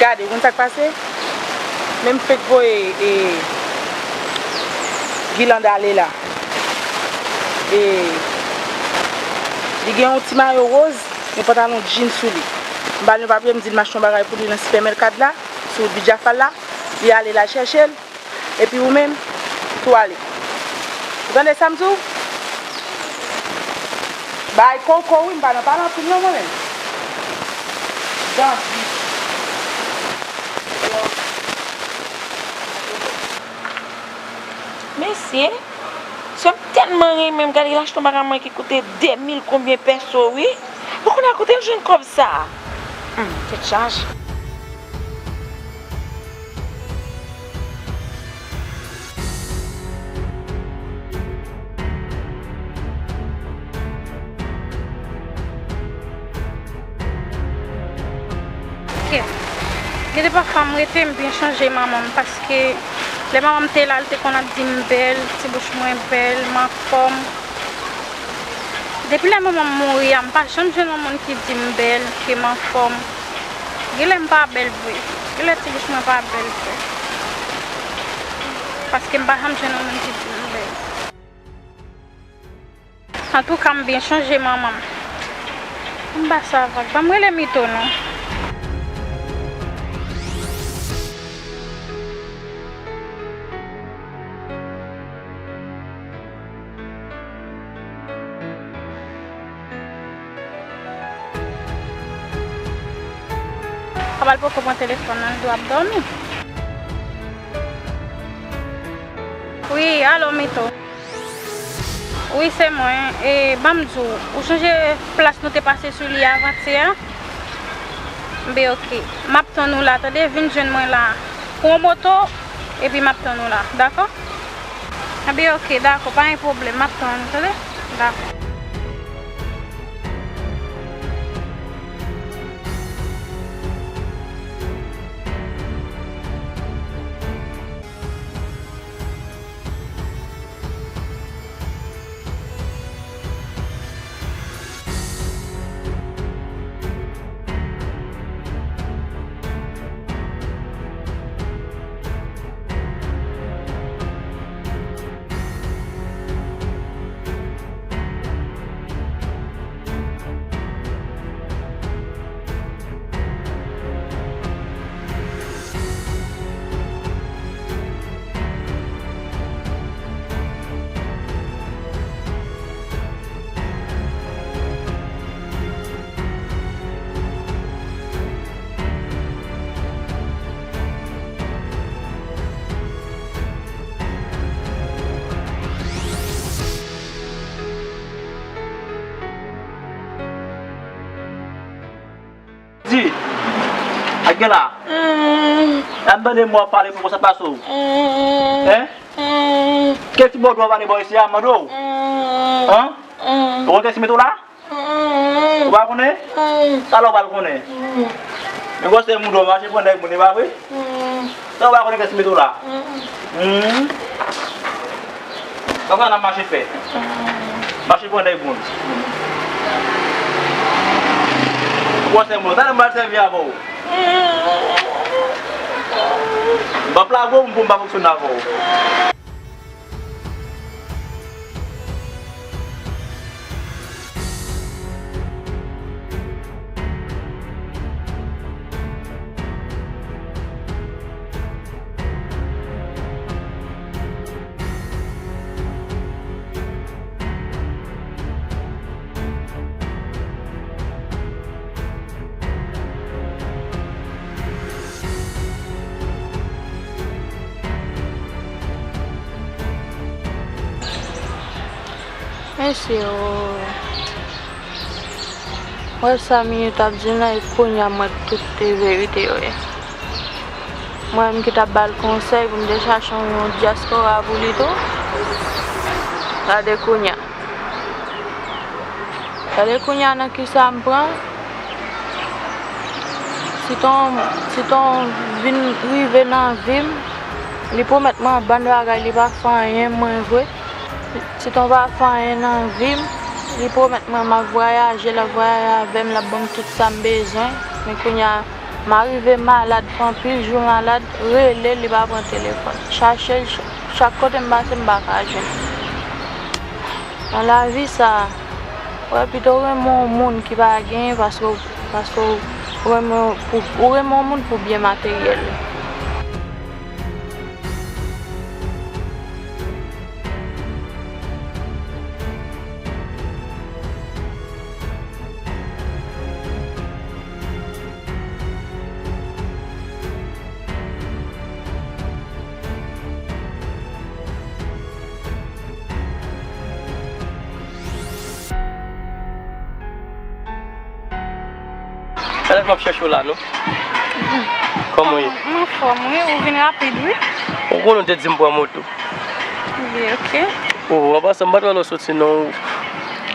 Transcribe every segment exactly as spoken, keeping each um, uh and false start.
Gade, ou konn sa k pase? Men m fenk voye, e, Guirlande ale la. E, li gen yon ti mayo woz, yon pantalon jean sou li. M ba l yon papye, m di l m achte yon bagay pou li nan Sipèmèkad la, sou wout Bidjafal la. Li ale la chèche l. Epi ou menm, tou ale. Ou tande sa m di w? Bay koko wi, m pa nan pale anpil non mwen menm. Danti. Mesye, sè m tèlman renmen m, gade l achte yon bagay mwen ki koute de mil konbyen pèso wi. Ou konnen kote l jwenn kòb sa? Hmm, tèt chaje. Ok. Gen de pafwa m rete, m byen chanje manman m, paske lè manman m te la, l te konn ap di m bèl, ti bouch mwen bèl, m anfòm. Depi lè manman m mouri a, m pa janm jwenn yon moun ki di m bèl, ke m anfòm. Genlè m pa bèl vre. Genlè ti bouch mwen pa bèl vre. Paske m pa janm jwenn yon moun ki di m bèl. Antouka, m byen chanje manman m. M pa sa vag. Ban m rele Mito non. Papa l poko pran telefòn nan, li dwe ap dòmi. Wi, alo, Mito. Wi, se mwen. E, ban m di w, ou chonje plas nou te pase sou li avantyè a? Enben, oke. M ap tann ou la, tande? Vin jwenn mwen la. Pran moto, epi m ap tann ou la, dakò? Enben, oke, dakò, pa gen pwoblèm. M ap tann ou, tande? Dakò. Di, ak gen la. An tande mwen ap pale pou konsa pase w. Hein? Kèk ti bò dwa pale bò isi a, mande w. Hein? Ou konn kèk ti mete w la? Ou pa konnen? Talè w pral konnen. Men gwosè mouda w, mache pran nèg moun, e pa vre? Sa w pa konnen kiyès ki mete w la? Sa w pral nan mache fè? Mache pran nèg moun. Gwosè mouda w, talè m pral sèvi avè w. M p ap lage w pou m pa fonksyone avè w. Mesye o. Wè sa Minyo t ap di m la, e kounye a m wè tout te verite yo ye. Mwen menm ki t ap ba l konsèy pou m te chache yon dyaspora pou li tou. Gade kounye a. Gade kounye a nan kisa m pran. Titon, Titon vin rive nan vi m. Li pwomèt mwen yon bann bagay, li pa fè anyen mwen vre. Titon pa fè anyen nan vi m. Li pwomèt mwen m ap vwayaje, l ap vwayaje avè m, l ap ban m tout sa m bezwen. Men kounye a, M arive malad, fè anpil jou malad, rele l, li pa pran telefòn. Chache l, ch- chak kote m pase, m pa ka jwenn. Nan lavi sa, w wè, pito w renmen yon moun ki pa genyen, paske, paske w renmen, pou, ou renmen yon moun pou byen materyèl. Talè m ap chèche w la, non? Kòman w ye? M anfòm, wi. Ou vin rapid, wi. Ou konnen w te di m pran moto. Wi, ok. O, an pasan, m pa t wè lè w soti, non.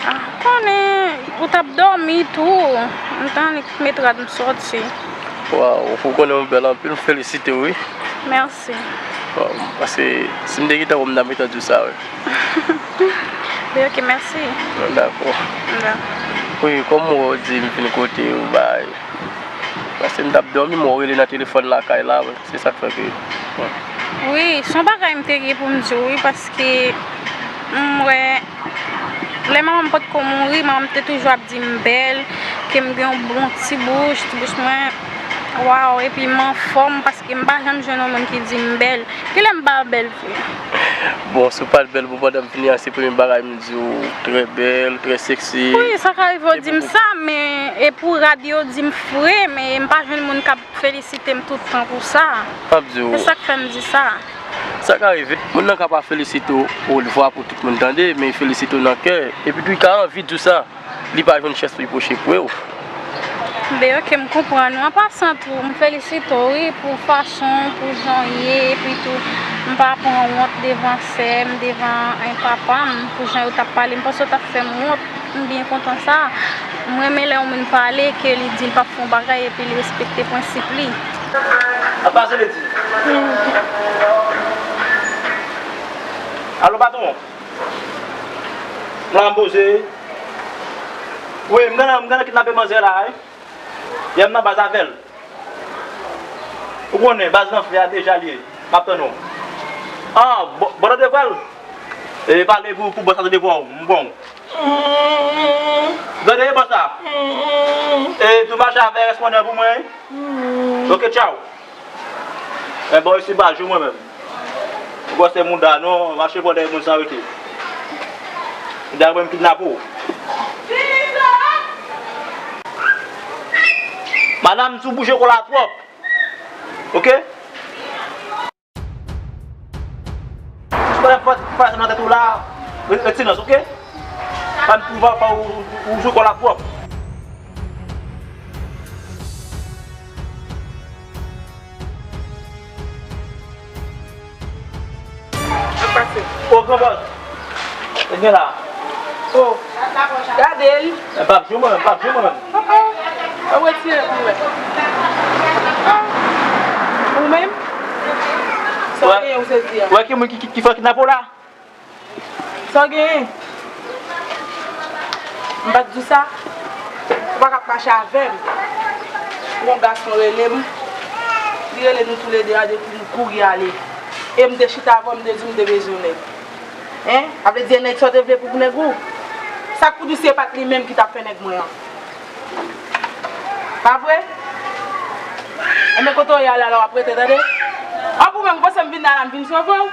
Ah, konnen, ou t ap dòmi tou. M t annik met rad, m soti. Waw, ou konnen w bèl anpil, m felisite w, wi. Mèsi. Waw, paske si m te gentan wè w, m ta gentan di w sa, wi. Ben, ok, mèsi. Dakò. Dakò. Wi, kòm w di m vin kote w, bay. Paske m t ap dòmi, m wè w rele nan telefòn lakay la, wi. Se sa k fè ke, bon. Wi, se yon bagay m te gen pou m di w, wi, paske m wè, lè manman m potko mouri, manman m te toujou ap di m bèl, ke m gen yon bon ti bouch, ti bouch mwen, waw, epi m anfòm, paske m pa janm jwenn yon moun ki di m bèl. Kilè m pa bèl vre? Bon, si w pa t bèl pou pandan m vini an, se premye bagay m di w, trè bèl, trè seksi. Wi, sa ka rive w di m sa, men e pou rad yo di m fre, men m pa jwenn moun k ap felisite m tout tan pou sa. M ap di w. Se sa k fè m di sa. Sa ka rive, moun nan ka pa felisite w olvwa pou tout moun tande, men li felisite w nan kè, epi tou li ka anvi di w sa. Li pa jwenn chans pou li pwoche pre w. Ben, ok, m konprann ou. An pasan tou, m felisite w, wi, pou fason, pou jan w ye, epi tou, m pa pran wont devan sè m, devan, eh, papa m, pou jan yo t ap pale m, paske w t ap fè m wont, m byen kontan sa. M renmen lè yon moun pale, ke li di l p ap fè yon bagay, epi li respekte prensip li. Ap pase, Ledi. Alo, patwon. M la, m poze. Wi, m gentan, m gentan kidnape manzè la, wi. Yè m nan baz avè l. Ou konnen, baz nan fè a deja l ye. M ap tann ou. Ah, bò, bò tande vwa l. E pale pou, pou bòs la tande vwa w. M pran w. Tande bòs la. E tou mache avè respondè pou mwen, wi. Ok, tchaw. Men bon, isi ba jou mwen menm. Ou gwosè mouda non, mache pran dèyè moun san rete. Dèyè mwen m kidnape w. Madanm, si w bouje kò la twòp. Ok? Si w pa fè sa nan tèt ou la, ret silans, ok? Pa m twouve pa ou, ou, ou jwe kò la twòp. Sa k pase? O, gran bòs. Sa gen la? O, gade l. M p ap jwe mwen menm, m p ap jwe mwen menm. An, an. An, retire pou mwen. An. Ou menm? Sa w genyen ou sezi a? Ou wè ki moun ki, ki, ki fè kidnape w la? Sa w genyen? M pa t di w sa? Ou pa ka ap mache avè m. Yon gason rele m. Li rele nou toulede a depi m kouri ale. E m te chita avè w, m te di w m te bezwen yon nèg. Hen? Sa vle di e nèg sa w te vle pou, pou nèg ou? Sa k pou di w se pa t li menm ki t ap fè nèg mwen an? Pa vre? Enben, kote w ye a la, la w ap rete, tande? An, pou mwen, m panse m vin la, la, m vin sove w.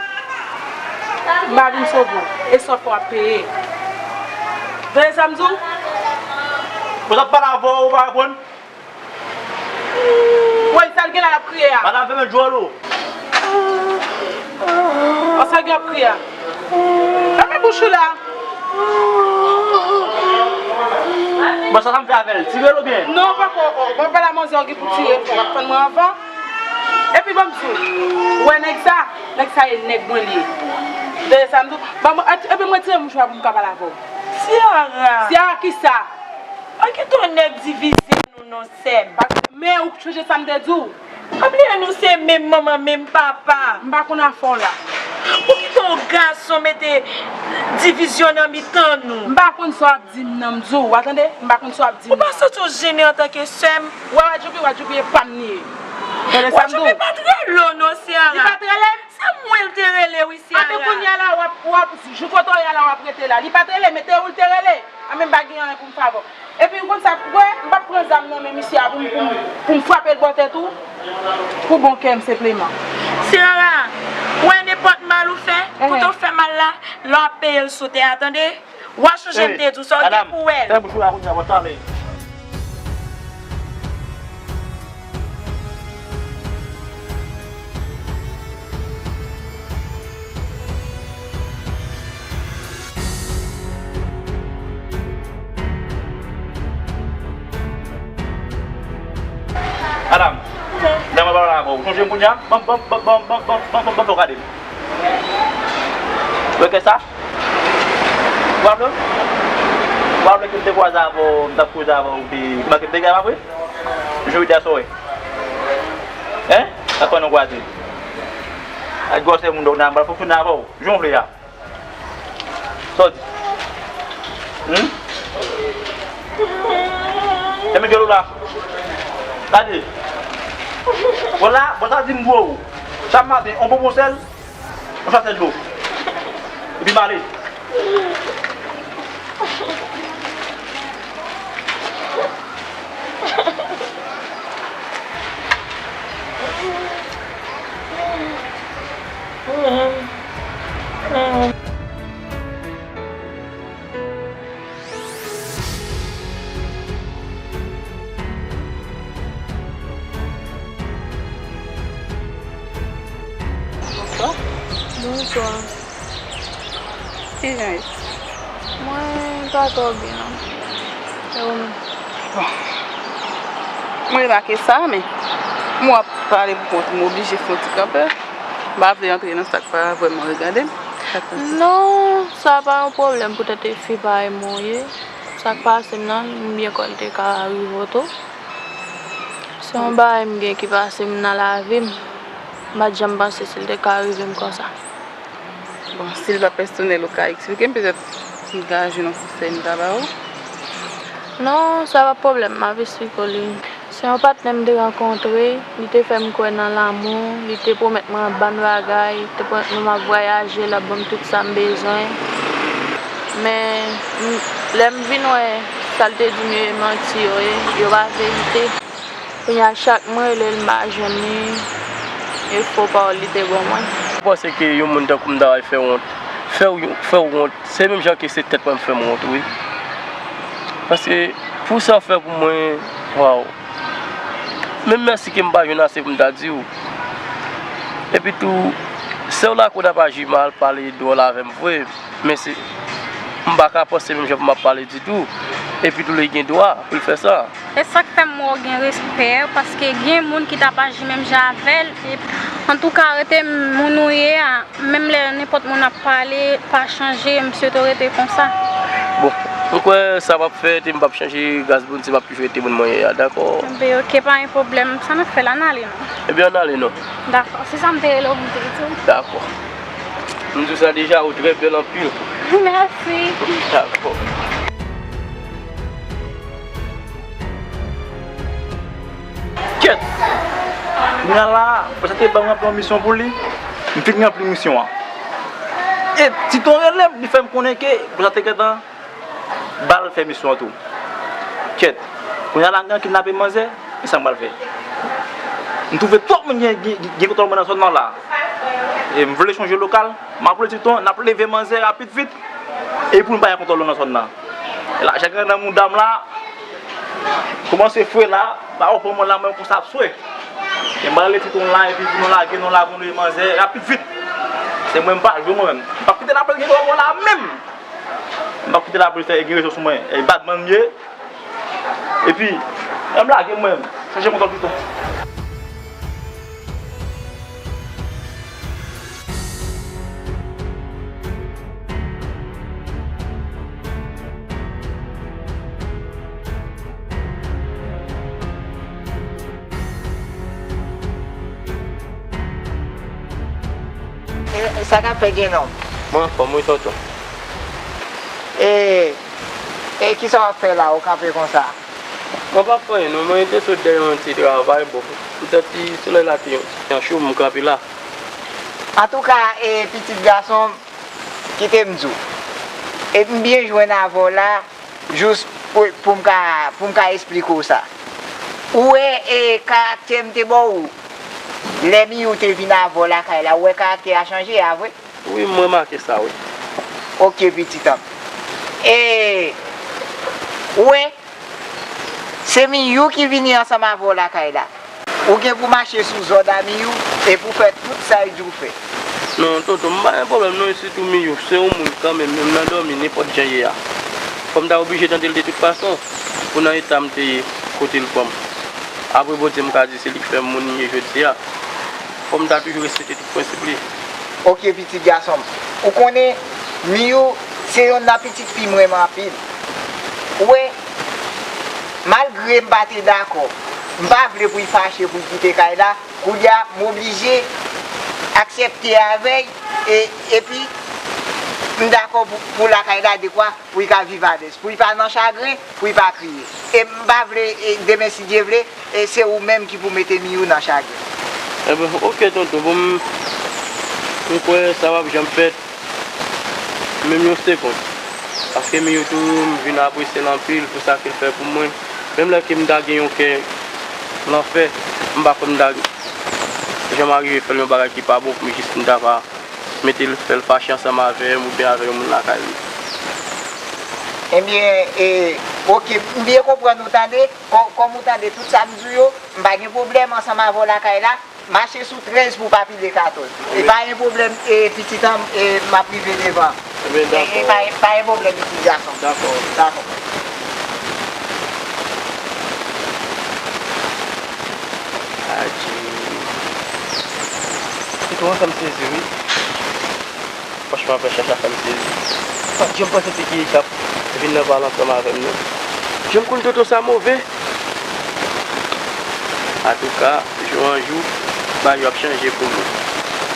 M pa vin sove w. E sa w fè w ap peye. Tande sa m di w? Mwen t ap pale avè w, ou pa reponn? Woy, sa l gen la, l ap kriye a? Madanm, fèmen djòl ou. An, sa gen ap kriye a? Fèmen bouch ou la. Bon, sa, sa m fè avè l? Tire l oubyen? Non, pako, o, o. Bon, pa la manzè, w gen pou tire, fò w ap tann mwen anvan. Epi, ban m di w, ou wè nèg sa? Nèg sa, e nèg mwen li ye. Tande sa m di w? Ban mwen, epi mwen tire mouchwa pou m ka pale avè w. Tiara. Tiara kisa? An, kite yon nèg divize nou non, sè m. Men ou sonje sa m te di w? Pa bliye nou se menm manman, menm papa. M pa konn afè w la. Pou ki fè yon gason mete divizyon nan mitan nou? M pa konn sa w ap di m nan, m di w, w a tande? M pa konn sa w ap di m nan. Ou pa santi w jennen antanke sè m? Wè, wè, djoupi, wè, djoupi, e pa m li ye. Tande sa m di w? Wè, djoupi pa t rele w non, Ciara. Li pa t rele m? Se mwen l te rele, wi, Ciara. Anben kounye a la, w ap, w ap, jou kote w ye a la, w ap rete la. Li pa t rele, men te ou l te rele. Anben m pa gen anyen pou m fè avè w. Epi, ou konn sa, wè, m p ap pran zam nan men misye a pou m, pou m, pou m frape l bò tèt ou, pou bon kè m senpleman. Ciara, wè, nenpòt mal ou fè, kote w fè mal la, lè w ap peye l sou tè a, tande? W a chonje m te di w sa, w gen pou w wè l. Fè bouch ou la kounye a, bon, talè. Madanm, lè mwen pale avè w, ou sonje m kounye a? Ban, ban, ban, ban, ban, ban, ban, ban, ban, ban, ban, gade m. Ou wè kè sa? Ou pa vle? Ou pa vle ke m te kwaze avè w, m t ap koze avè w, ou te manke m dega, pa vre? Jodi a, sa w wè. Hein? Ak kò nou kwaze. Ak gwosè moun, donk, nan m pral fonksyone avè w. Jan w vle a. Sa w di? Hmm? Enben, gade w la. Gade. Vwala, bon, sa di m gwo. Chak maten, on bonbon sèl, on chasè dlo. Epi m ale. Bonswa. Bonswa. Kijan ye? Mwen pa twò byen non. E ou menm? Bon. Mwen remake sa, men m w ap pale pou kont ou, m oblije fè yon ti kanpe. M pa vle antre nan sa k pa vrèman regade m. Non, sa pa yon pwoblèm poutèt e fi parèy mwen w ye. Sa k pase m nan, m byen kwè l te ka rive w tou. Se yon bagay m gen ki pase m nan lavi m. M pa t janm panse si l te ka rive m konsa. Bon, si l pa pèsonèl, ou ka eksplike m, petèt m ka jwenn yon konsèy m ta ba ou. Non, sa pa pwoblèm, m ap eksplike w li. Se yon patnè m te rankontre, li te fè m kwè nan lanmou, li te pwomèt mwen bann bagay, li te pwomèt mwen m ap vwayaje, l ap ban m tout sa m bezwen. Men, m, lè m vin wè sa l te di m yo e manti yo ye, yo pa verite. Kounye a, chak mwen rele l, m pa jwenn li, e fo pawòl li te ban mwen. Ou panse ke yon moun tankou m ta pral fè w wont, fè w, fè w wont, se menm jan ke se tèt mwen m fè m wont, wi. Paske pou sa w fè pou mwen, waw. Menm mèsi ke m pa jwenn ase pou m ta di w. Epi tou, sè w la ke w t ap aji mal, pale dwòl avè m vre, men se, m pa ka panse menm jan pou m ap pale ditou. Epi tou, li gen dwa pou l fè sa. E sa k fè m wè w gen respè, paske gen moun ki t ap aji menm jan avè l. E, antouka, rete moun ou ye a, menm lè nenpòt moun ap pale, pa chanje, m swete w rete konsa. Bon, m kwè sa p ap fèt e m p ap chanje, gras Bondye, m ap toujou rete moun mwen ye a, dakò? Enben, oke, pa gen pwoblèm. Sa n ap fè la, n ale non. Ebyen, ann ale non. Dakò, se sa m te rele w pou m te di w. Dakò. M di w sa deja, ou trè bèl anpil. Mèsi. Dakò. Kèt! Kounye a la, Bouchante ban m ranpli yon misyon pou li, m fin ranpli misyon an. E Titon rele m, li fè m konnen ke Bouchante gentan ba l fè misyon an tou. Kèt! Kounye a la, m gen kidnape manzè, e sa m pral fè? M twouve twòp moun gen, gen, gen kontwòl mwen nan zòn nan la. E m vle chanje lokal, m ap rele Titon, n ap leve manzè rapid vit, e pou n pa gen kontwòl nan zòn nan. E lajan k nan mouda m la, kòmanse fre la, ba ou pran mwen la, mwen konsa ap swe. E m pral rele Titon la, epi pou nou lage, nou lage, nou leve manzè, rapid vit. Se mwen m pa jwe mwen menm. M p ap kite lapòlis gen dwa mwen la menm. M p ap kite lapòlis fè gen rezon sou mwen. E Batman m ye. Epi, lè m lage mwen, chanje kontwòl pito. E, Sa k ap fèt, jenòm? Mwen anfòm wi, tonton. E, e kisa w ap fè la, ou kanpe konsa? Mwen p ap fè anyen non, mwen te sot dèyè yon ti travay, bon, poutèt ti solèy la te yon ti jan cho, m kanpe la. Antouka, e, pitit gason m, kite m di w. E m byen jwenn avè w la, jis pou, pou m ka, pou m ka esplike w sa. Ou wè, e, karaktè m te ba w, lè Miyou te vin avè w lakay la, ou wè karaktè a chanje a vre? Wi, m remake sa, wi. Oke, pitit an m. E, ou wè, se Miyou ki vini ansanm avè w lakay la. Ou gen pou mache sou zòd a Miyou e pou fè tout sa l di w fè. Non, tonton, m pa gen pwoblèm non, e sitou Miyou, se yon moun kanmenm, menm nan dòmi, nenpòt jan ye a. Fò m ta oblije tande l de tout fason, pou nan eta m te ye, kote l pran m. Apre Bondye, m ka di se li k fè m moun m ye jodi a. Fò m ta toujou respekte tout prensip li. Oke, pitit gason m. Ou konnen, Miyou se yonn nan pitit fi m renmen anpil. Ou wè, malgre m pa te dakò, m pa vle pou l fache, pou l kite kay la, kounye a, m oblije aksepte avè l, e, epi m dakò pou, pou lakay la dekwa pou l ka viv alèz, pou l pa nan chagren, pou l pa kriye. E m pa vle, e, demen, si Dye vle, e se ou menm ki pou mete Miyou nan chagren. Enben, oke, tonton. Bon, m, m kwè sa p ap janm fèt, menm yon segonn. Paske Miyou tou, m vin apresye l anpil pou sa ke l fè pou mwen. Menm lè ke m ta gen yon kè lanfè, m pa kwè m ta janm arive fè l yon bagay ki pa bon pou m, jis m ta va mete l, fè l fache ansanm avè m oubyen avè yon moun lakay li. Ebyen, e, oke, m byen konprann ou tande, kò-, kòm ou tande tout sa m di w yo, m pa gen pwoblèm ansanm avè w lakay la, mache sou trèz pou w pa pile katòz. E pa gen pwoblèm, e, pitit an m, e, m ap rive devan. Ebyen, e, e, dakò. Pa, pa gen pwoblèm, pitit gason m. Dakò. Dakò. Adje. Pitit ou an fè m sezi, wi. Franchman, pè Chacha fè m sezi. M pa t janm panse se ki li k ap vin nan pale ansanm avè m nan. Jan m konn tonton sa move. Antouka, jou an jou, bagay yo ap chanje pou mwen.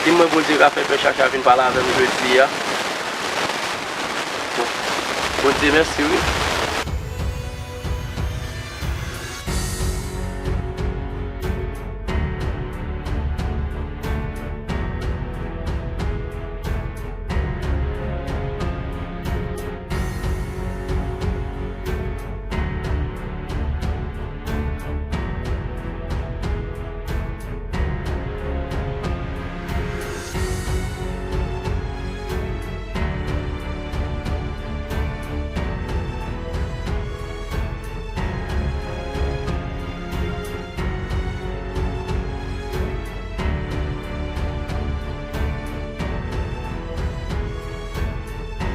Si mwen Bondye ka fè pè Chacha vin pale avè m jodi a, bon, Bondye mèsi wi.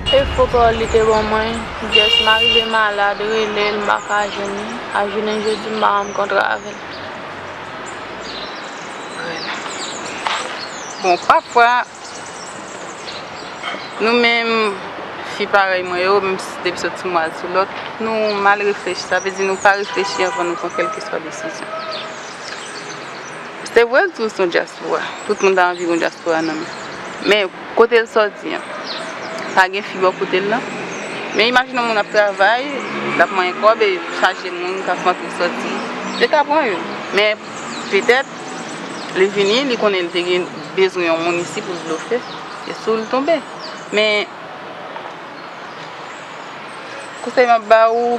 E fo pawòl li te ban mwen, yes, m arive malad, rele l, m pa ka jwenn li. A jounen jodi, m pa rankontre avè l. Bon, pafwa, nou menm, fi parèy mwen yo, menm si depi sot sou mwa al sou lòt, nou mal reflechi. Sa vle di nou pa reflechi anvan nou pran kèlkeswa desizyon. Se vre l di w se yon dyaspora. Tout moun ta anvi gen yon dyaspora nan men. Men kote l sòti an, pa gen fi bò kote l lan. Men imajine yon moun ap travay, l ap manyen kòb e chaje moun k ap rantre sòti. Te ka pran yo. Men petèt, li vini, li konnen li te gen bezwen yon moun isi pou l blofe. E sou l tonbe. Men Konsèy m ap ba ou,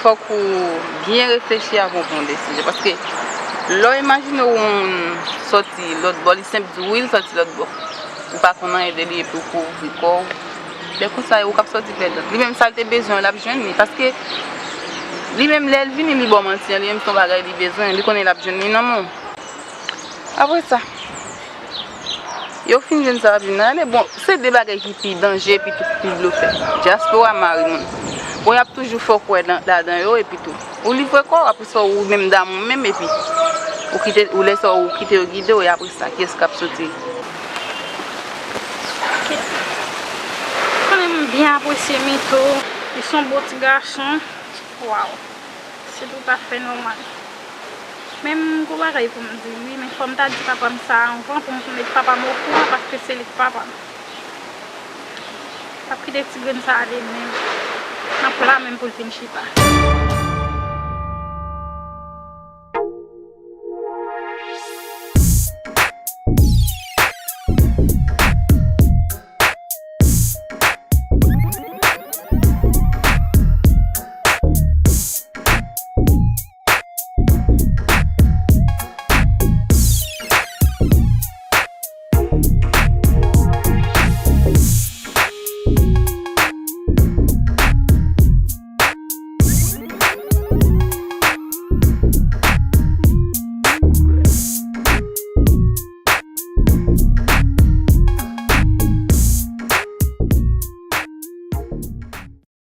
fòk ou byen reflechi avan w pran yon desizyon. Paske lè w imajine w yon moun sòti lòt bò, li senp di w wi, l sòti lòt bò. Ou pa konn anyen de li epi w kouvri kò w. Lè konsa, e ou k ap sòti pèdan. Li menm, sa l te bezwen an, l ap jwenn li. Paske li menm, lè l vini, li ba w manti an, li menm, se yon bagay li bezwen. Li konnen l ap jwenn li nan men w. Apre sa, yo fin jwenn sa y ap jwenn nan ale. Bon, se de bagay ki pi danje, epi tou pi blofè. Dyaspora mare moun. Bon, y ap toujou fè w kwè nan, ladan yo, epi tou. Ou livre kò w, apre sa, ou menm damou menm, epi ou kite, ou lè sa, ou kite yo gide w, e apre sa, kiyès k ap soti? Konnen m byen apresye Mito. Li se yon bon ti gason. Waw. Se toutafè nòmal. Men m gon bagay pou m di wi, men fò m ta di papa m sa anvan pou m met papa m okouran, paske se li k papa m. P ap kite ti grenn sa ale menm nan pla menm pou l vin chita.